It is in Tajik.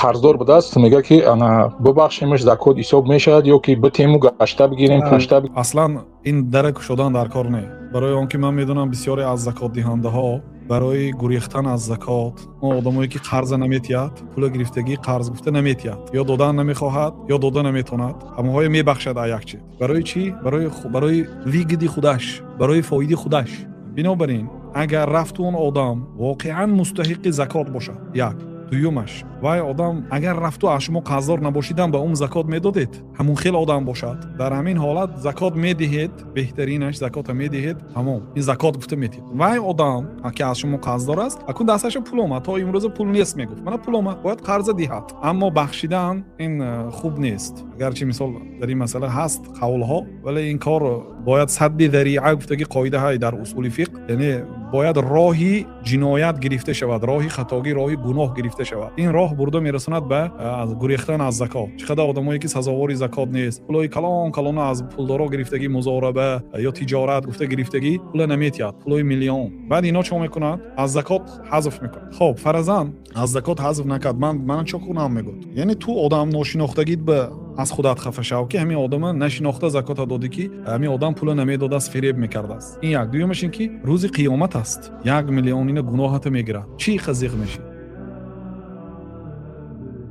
Қарздор будааст, мега, ки ана бубахшемаш, закот ҳисоб мешавад ё ки битему гашта бигирем, кашта? Аслан ин дара кушодан дар кор не, барои он ки ман медонам, бисёре аз закотдиҳандаҳо барои гурехтан аз закот, он одамое ки қарза наметиҳад, пула гирифтагӣ қарз гуфта наметиҳад, ё додан намехоҳад, ё дода наметавонад, ҳамаҳое мебахшад. А як чиз барои чӣ? Барои выгоды худаш, барои фоиди худаш. Бинобар ин, агар рафту он одам воқеан мустаҳиқи закот бошад, як. Дуюмаш, вай одам агар рафту аз шумо қарздор набошидам, ба ӯ закот медодед, ҳамун хел одам бошад, дар ҳамин ҳолат закот медиҳед. Беҳтаринаш закота медиҳед, тамом, ин закот гуфта медиҳед. Вай одам ки аз шумо қарздор аст, акун дасташа пул омад, то имрӯза пул нест мегуфт, мана пул омад, бояд қарза диҳад. Аммо бахшидан ин хуб нест. Агарчи, мисол, дар ин масъала ҳаст қавлҳо, вале ин кор бояд садди зариа гуфтаги қоидаҳай дар усули фиқҳ, яъне бояд роҳи ҷиноят гирифта шавад, роҳи хатогӣ, роҳи гуноҳ гирифта шавад. Ин роҳ бурда мерасонад ба гурехтан аз закот. Чӣ қадар одамое ки сазовори закот нест, пулҳои калон калона аз пулдоро гирифтагӣ, музораба ё тиҷорат гуфта гирифтагӣ, пула наметиҳад, пулҳои миллион. Баъд ино чӣ мекунад? Аз закот ҳазф мекунад. Хоб, фаразан аз закот ҳазф накард, ман чо кунам, мегӯд. Яъне ту одам ношинохтагит ба аз худат хафа шав, ки ҳамин одама нашинохта закота додӣ, ки ҳамин одам пула намедодааст, фиреб мекардааст. Ин як. Дуюмаш ин ки рӯзи қиёмат аст, 1 миллион ина гуноҳата мегирад. Чӣ қазиқ мешӣ?